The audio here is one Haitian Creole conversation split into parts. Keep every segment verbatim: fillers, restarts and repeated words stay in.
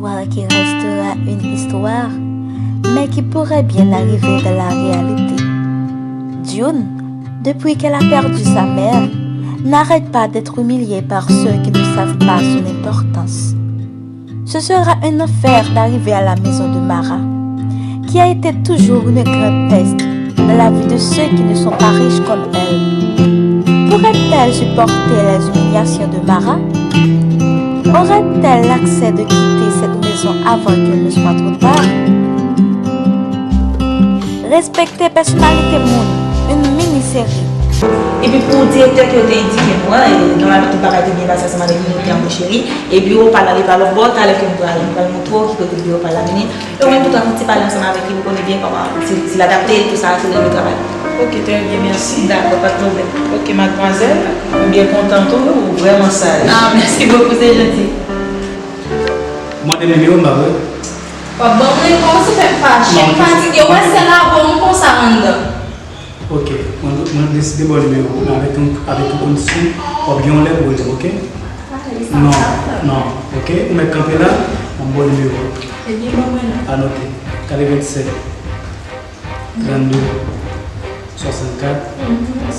Histoire qui restera une histoire, mais qui pourrait bien arriver dans la réalité. June, depuis qu'elle a perdu sa mère, n'arrête pas d'être humiliée par ceux qui ne savent pas son importance. Ce sera un enfer d'arriver à la maison de Mara, qui a été toujours une grande peste dans la vie de ceux qui ne sont pas riches comme elle. Pourrait-elle supporter les humiliations de Mara? Aurait-elle l'accès de quitter cette maison avant qu'il ne soit trop tard? Respekte pèsonalite moun, une mini-série. Epi pou direktè ke yo te endike nou an, e, nòmalman tout bagay te byen pase ansanm avèk li, nou te anboche li. E biwo pa l la, li pa lòt bò, talè ke m pral, m pral montre w ki kote biwo pa l la vini. E ou menm tou, tankou ti pale ansanm avèk li, ou konnen byen kòman, si, si l adapte, tout sa, se li ki travay. Ok, très bien, merci. Dakò, pa de pwoblèm. Ok, madmwazèl, m byen kontan tou, wi, ou vrèman saj. Ah, merci beaucoup, c'est gentil. Mande nimewo m, pa vre? W ap ban m repons, ou fè m fache, m fatige, ou wè sèl avè w m konsa anndan. Ok, mwen, mwen deside ba w nimewo, men avèk yon, avèk yon kondisyon, w ap gen yon lè pou rele m, ok? Non, non, ok? Ou mèt kanpe la, mwen ba w nimewo. Ebyen, ban mwen non. Anote, katrevennsèt, trannde, swasannkat,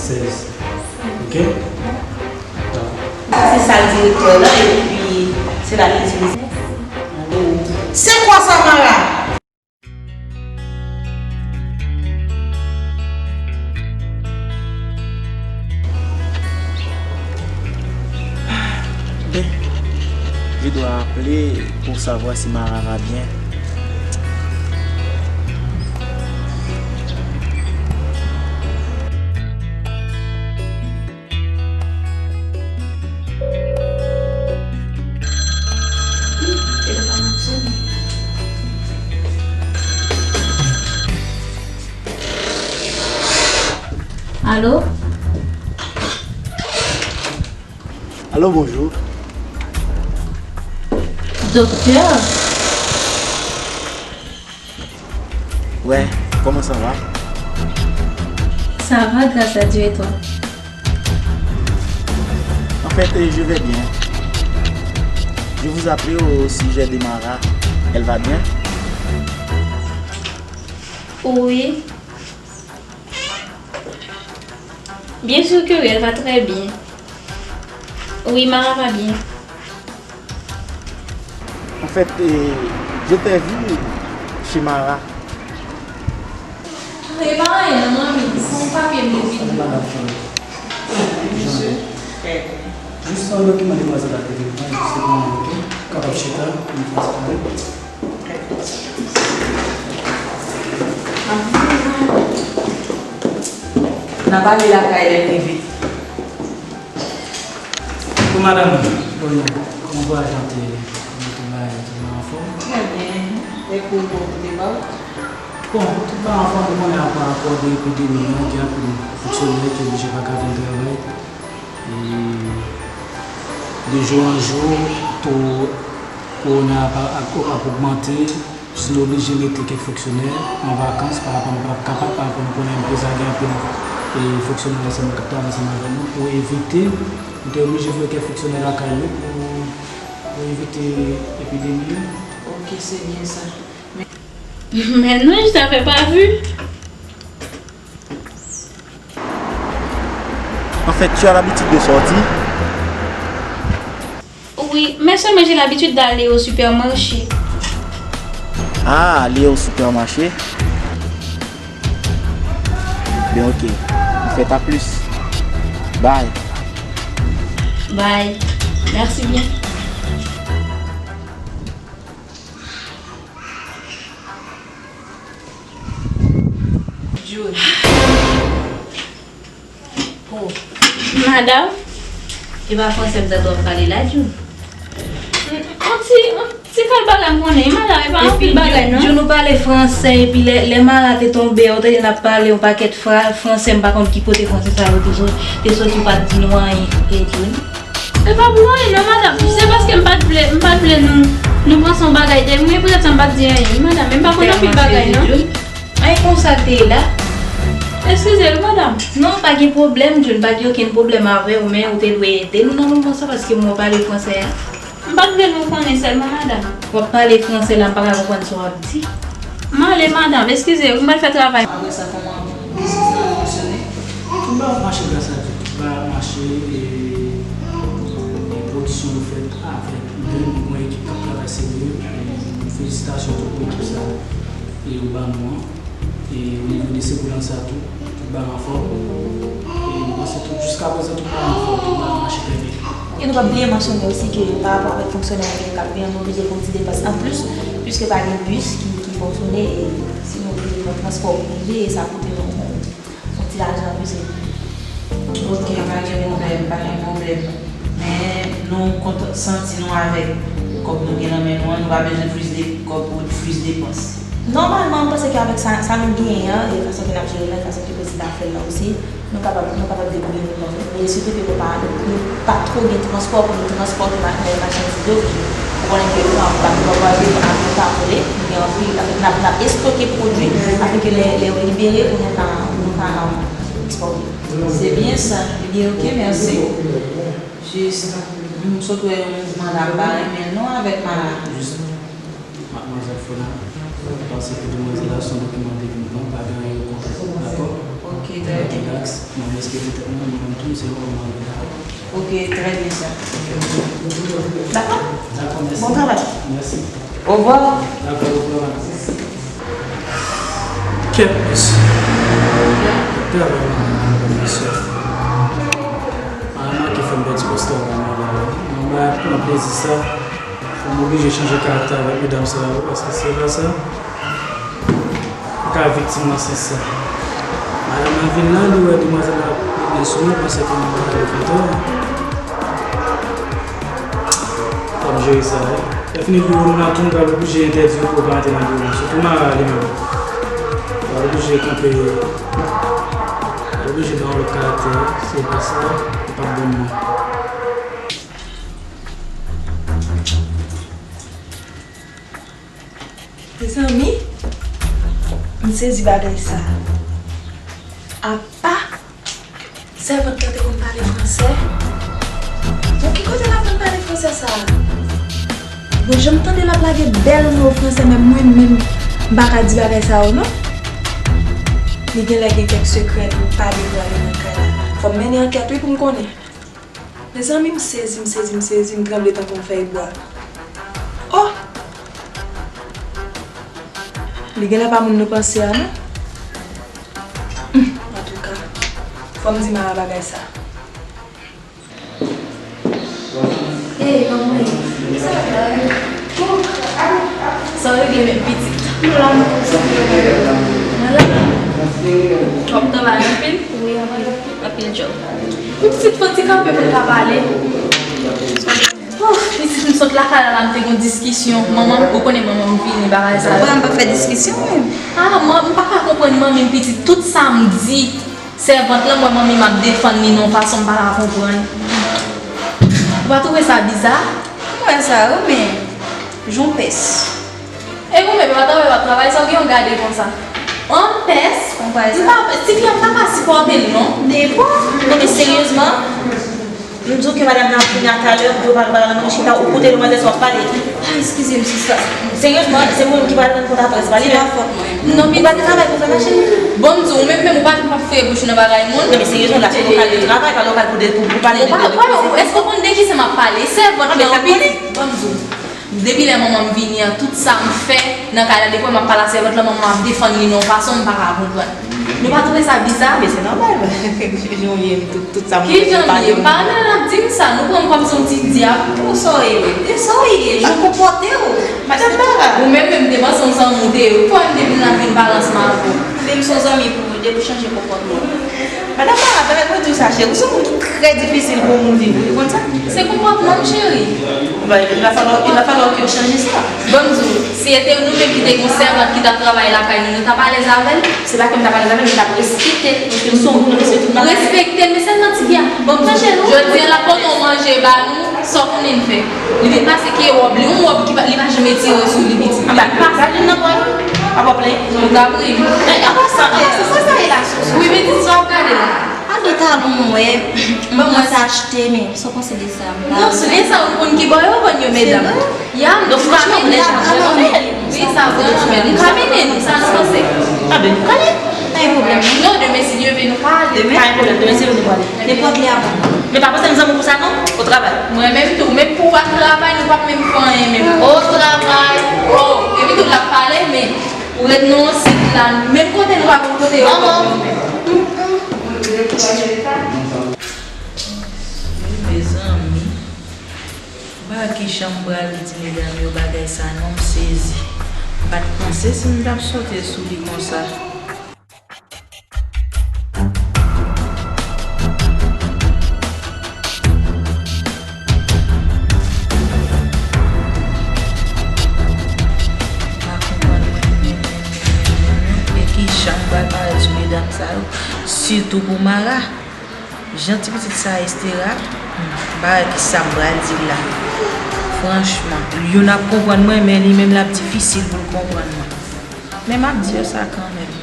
sèz. Ok? Dakò. Sa se sal direktè la, epi se la li itilize. Se kwa sa, Mara? Ben, je dois appeler pour savoir si Mara va bien. Alo? Allô, bonjour. Doktè? Ouais, comment ça va? Ça va, grâce à Dieu, et toi? En fait, euh, je vais bien. Je vous appelais au sujet de Mara. Elle va bien? Oui. Bien sûr que oui, elle va très bien. Oui, Mara va bien. En fait, euh, je t'ai vu chez Mara. E pa anyen non, manmi, se yon papye m te vin pran. Jis yon dokiman demwazèl la te vin pran, jis te pran, ok? Kapab chita, nou transfere. N ap ale lakay lè l rive. Pou madanm, Lorna, kòman vwayaj lan te ye? Kòman tout bagay, tout bagay anfòm? Trè byen. E pou ou, pou te ba ou? Bon, tout bagay anfòm, ou konnen, a parapò de epidemi an, gen anpil fonksyonè ki oblije pa ka vin travay. E de jou an jou, to kowona ap, ap, ap ogmante, jis nou oblije mete kèk fonksyonè an vakans parapò nou p ap kapab, parapò nou konnen M P S A gen anpil, e, fonksyonè la sèlman k ap travay ansanm avè nou pou evite, nou te oblije voye kèk fonksyonè lakay yo pou, pou evite epidemi an. Ok, se byen sa. Men, men nou, je t'avais pas vu. En fait, tu as l'habitude de sortir? Oui, mais seulement j'ai l'habitude d'aller au supermarché. Ah, aller au supermarché? Ben ok, en fait, à plus. Bye. Bye. Merci bien. June. Oh. Madam? E pa fransè m tande w ap pale la, June? Yon ti, yon ti kal bagay m konnen, wi, madam, e pa anpil bagay, non. June, ou pale fransè, epi lè, lè Mara te tonbe a, ou tande n ap pale yon pakèt fra-, fransè, m pa konn ki kote fransè sa yo te sot-, te soti, ou pa t di nou anyen, e, June. E pa pou anyen non, madam. Se paske m pa t vle, m pa t vle nou, nou panse yon bagay de mwen, poutèt sa m pa t di anyen, wi, madam. Men m pa konn anpil bagay, non. Ay, konsa te ye la? Eskize, wi, madam. Non, pa gen pwoblèm, June, pa gen okenn pwoblèm avè w, men ou te dwe ede nou nan moman sa, paske mwen pale fransè a. M pa t vle nou konnen sèlman, madanm. W ap pale franse la, m pa ka konprann sa w ap di. M ale, madanm, eskize, m pral fè travay. Apre sa, kòman biznis la fonksyone? Tout bagay ap mache gras a Dye. Tout bagay ap mache e, e pwodiksyon yo fèt avèk de moun, yon ekip k ap travay serye. E felisitasyon tou pou ekip sa e yo ban nou an. E o nivo de sekoulans sa tou, tout bagay anfòm. E m panse tout, jiska prezan, tout bagay anfòm, tout bagay mache trè byen. E nou p ap bliye mansyone osi ke pa rapò avèk fonksyonè yo k ap vini, nou oblije fè yon ti depans anplis, piske pa gen bis ki, ki fonksyone, e si nou oblije pran transpò prive, e sa koute nou yon, yon ti lajan anplis. Ok, pa gen pwoblèm, pa gen pwoblèm. Men nou kontan santi nou avèk kòb nou gen nan men nou an, nou pa bezwen plis de kòb pou plis depans. Nòmalman, m panse ke avèk sa, sa nou genyen an, e fason ke n ap jere l la, e fason ke prezidan ap fè l la osi, nou kapab, nou kapab debouye nou kò nou. Men sou kote nou pa, nou pa twò gen transpò pou nou transpòte ma-, machandiz yo, ki, ou konnen ke nou pa, nou pa, nou pa, nou pa vole, nou gen anpil, n ap, n ap estoke pwodui, afin ke lè, lè yo libere, pou nou ka, pou nou ka, um, ekspòte. Se byen sa. Ebyen, ok, mèsi. Jis, m sot wè yon mouvman la, m pa renmen l non avèk Mara. Jis, madmwazèl Fona, m panse ke demwazèl la se yon dokiman de vin pran, pa gen anyen yo kontre, dakò? Ok, trè byen. Rilaks, mwen respekte tèt mwen, mwen menm tou, se yon òm mwen ye, dakò? Ok, trè byen sa. Dakò? Dakò, mèsi. Bon travay. Mèsi. Ovwa. Dakò, ovwa. Kèt, mesye. Travay nan men an, mesye. A, manke fè m pèdi pòs travay mwen la. Mwen ba pran plezi sa. Fò m oblije chanje karaktè avèk medam sa yo, paske se pa sa. Ou ka viktim nan sans sa. Madanm nan vin la, li wè demwazèl la ap plen sou mwen, panse ke mwen ba yo kontan. Fò m jere sa, wi. Lè fini biwo nou la tou, m pral oblije entèdi yo pou yo pa antre nan biwo nou. Sitou Mara li menm. M pral oblije kanpe, m pral oblije ba yon lòt karaktè, si se pa sa, li p ap bon pou mwen. Mezanmi, m sezi bagay sa. Apa sèvant lan te konn pale fransè? Bon, ki kote l aprann pale fransè sa a? Bon, jan m tande l ap lage bèl mo fransè, menm mwen menm, m pa ka di bagay sa yo non. Li genlè gen kèk sekrè li pa devwale nan kay la. Fò m mennen ankèt wi pou m konnen. Mezanmi, m sezi, m sezi, m sezi, m tranble tankou yon fèy bwa. Oh! Li genlè pa moun nou panse a non. Humm, antouka, fò m di Mara bagay sa. Hey, manman, sa w ap fè? Sa w regle menm pitit? Mwen la. W ap travay anpil? Wi, anpil. Anpil djòb. Pitit, fò ti kanpe pou n ka pale. Oh, pitit, m sot lakay la, la, m te gon diskisyon. Manman m, ou konnen manman m vini, bagay sa yo. Mwen, m pa fè diskisyon, menm. Ah, mwen, m pa ka konprann manmi m, pitit. Tout sa m di, sèvant lan, m wè manmi m ap defann li nan yon fason m pa ka konprann. Ou pa twouve sa biza? M wè sa, wi, men, jan w pès. E ou menm, w ap travay, w ap travay, sa w gen yon gade konsa. Yon pès, m pa, ti fi a m pa ka sipòte l non. Depi. Non, men seryezman, m di w ke madanm nan ap vini a talè, pou yo pale, pale, nan chita, ou koute demwazèl sa w ap pale. Ah, eskize m, sista. Seryezman, se mwen ki pral rann kont apre, se pa li menm. Se pa fòt mwen. Non, ou pa gen travay pou fè, ma cheri? Bon, m di w, ou menm, menm, ou pa vin ap fouye bouch ou nan bagay moun. Non, men seryezman, la se lokal de travay, pa lokal pou de, pou, pou pale de, de, de koze. Èske w konn de kisa m ap pale? Sèvant lan, wi. Bon, m di w. Depi lè manman m vini an, tout sa m fè nan kay la, depi m ap pale a sèvant lan, manman m ap defann li nan yon fason m pa ka konprann. Nou pa twouve sa biza? Men se nòmal, jan w ye, tout, tout sa moun pale. Kijan m ye? M pa nan l ap di m sa, nou pran m kòmsi yon ti dyab. Ou sa w ye menm? E sa w ye, jan w konpòte w. Madanm Mara. Ou menm, menm, m te panse yon zanmi w te ye. Ou kwè m te vin la vin balans m avè w? Menm si w zanmi pou mwen, depi w chanje konpòtman w. Madanm Mara, fè mwen di w sa, cheri, ou se yon moun ki trè difisil pou yon moun viv, wi, ou konn sa? Se konpòtman m, cheri. Bon, il va falloir, il va falloir que w chanje sa. Bon, m di w, si se te nou menm ki te gen yon sèvant ki t ap travay lakay nou, nou t ap alèz avè l? Se pa ke m t ap alèz avè l, men m t ap respekte l, paske m se yon moun, m respekte tout bagay. Respekte l, men sèlman ti fi a. Bon, m di w, jodi a l ap pote yon manje ba nou, sa w konnen l fè? Li vin pase ke wòb li, yon wòb ki pa, li pa janm etire sou li, pitit. Li vin pase. Gade l nan bò yo, pa pòp li. Ou t ap ri. Men, an pasan, an pasan, sa sa ye la, sou, sou? Wi, pitit, sa w ap gade la? Pantalon m wè, m panse achte, men sa w panse de sa? Non, se de sa, ou konn ki bò yo vann yo, medam. Ya, m pa mennen. Wi, sa vre, men m pa mennen, sa nou panse. A ben, nou prale. Pa gen pwoblèm, non. Non, demen, si Dye vle, nou ka ale. Demen? Pa gen pwoblèm, demen, si Dye vle, nou prale. Nenpòt lè a bon. Men pa panse m zanmi w pou sa, non, o travay. Mwen menm tou, menm pou w ak travay, nou p ap menm fè anyen menm. O travay. O, epi tou, l ap pale, men ou ret nan yon sit la, menm kote nou pa konn kote yo. Mezanmi, m pa ki jan m pral di medam yo bagay sa non, m sezi. M pa t panse si m t ap sote sou li konsa. Pa konprann mwen, men, men, men, men, men, men, men ki jan m pral parèt sou medam sa yo, sitou pou Mara. Jan ti pitit sa Estera, hmm, m pa wè ki sa m pral di l la. Franchman, youn ap konprann mwen, men li menm l ap difisil pou l konprann mwen. Men m ap di yo sa kanmenm.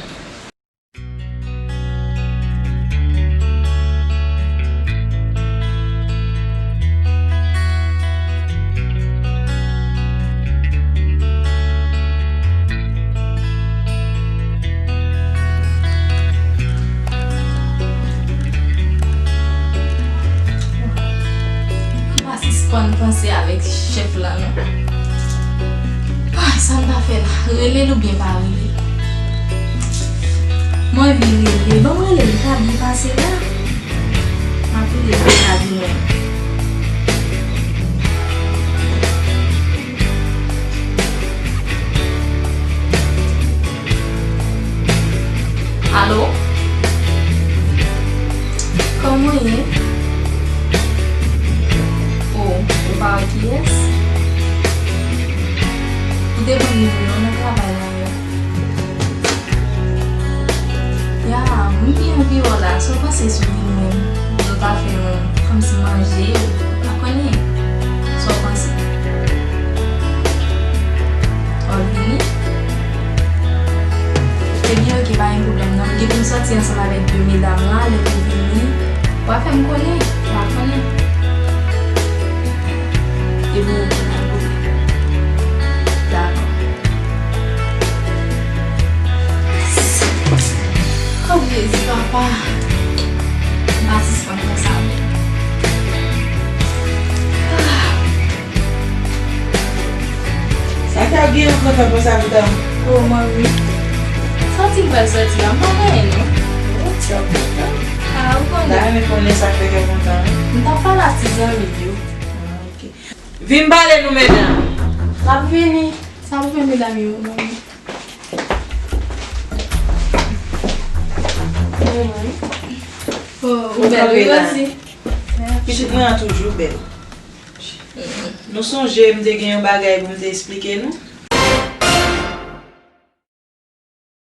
M pa sispann panse avèk chèf la, non. Ay, sa m ta fè la? Rele l oubyen pa rele l? Mwen vin rele. Ban m rele l, li ka byen pase la. M ap rele l, li ka vin wè m. Alo? Kòman w ye? O, ou pa wè kiyès? Ou te pran nimewo m nan travay la. Ya, m byen, m byen la. Sa w panse si w vin wè m? Nou ta fè yon kòmsi manje, ou pa konnen. Sa w panse? W ap vini? Ebyen, oke, pa gen pwoblèm non. M gen pou m sòti ansanm avèk de medam la, lè m vini, w a fè m konnen. W a konnen. Ebyen, oke, pa gen pwoblèm. Dakò. O Jezi, papa. M pa sispann konsa. Ah. Sa k ap gen ankò, fè konsa, medam? O, manmi. Sòti m pral sòti la, m pa gen anyen, non. O, sa kontan. A, ou konnen. M ta renmen konnen sa k fè kè kontan, wi. M t ap pale a ti zanmi m yo. A, oke. Vin pale nou, medam. M ap vini. Sa pou fè medam yo, manmi. O, ou bèl, wi, Rosie. Pitit mwen an toujou bèl. Nou sonje m te gen yon bagay pou m te esplike nou?